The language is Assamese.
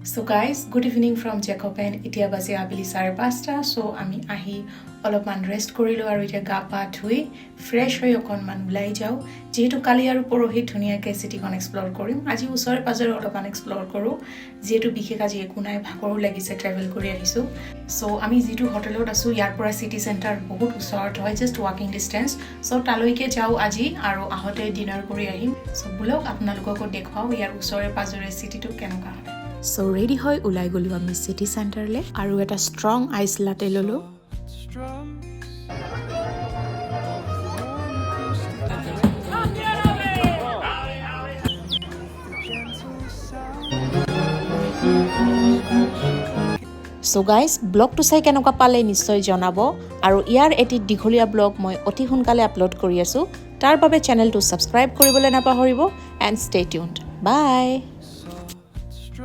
So guys, good evening from Jacobin. এতিয়া বাজে আবেলি 5:30। চ' আমি আহি অলপমান ৰেষ্ট কৰিলোঁ আৰু এতিয়া গা পা ধুই ফ্ৰেছ হৈ অকণমান ওলাই যাওঁ। যিহেতু কালি আৰু পৰহি ধুনীয়াকৈ চিটিখন এক্সপ্ল'ৰ কৰিম, আজি ওচৰে পাঁজৰে অলপমান এক্সপ্ল'ৰ কৰোঁ। যিহেতু বিশেষ আজি একো নাই, ভাগৰো লাগিছে, ট্ৰেভেল কৰি আহিছোঁ। চ' আমি যিটো হোটেলত আছোঁ, ইয়াৰ পৰা চিটি চেণ্টাৰ বহুত ওচৰত হয়, জাষ্ট ৱাকিং ডিষ্টেঞ্চ। চ' তালৈকে যাওঁ আজি আৰু আহোঁতে ডিনাৰ কৰি আহিম। চ' বোলক আপোনালোককো দেখুৱাওঁ ইয়াৰ ওচৰে পাঁজৰে চিটিটো কেনেকুৱা হয়। চ' ৰেডি হৈ ওলাই গ'লোঁ আমি চিটি চেণ্টাৰলৈ আৰু এটা ষ্ট্ৰং আইচ লাটে ল'লোঁ। Drums. Warm acoustic, gentle sound. চ' গাইজ, ব্লগটো চাই কেনেকুৱা পালে নিশ্চয় জনাব আৰু ইয়াৰ এটি দীঘলীয়া ব্লগ মই অতি সোনকালে আপলোড কৰি আছোঁ। তাৰ বাবে চেনেলটো ছাবস্ক্ৰাইব কৰিবলৈ নাপাহৰিব and stay tuned. Bye.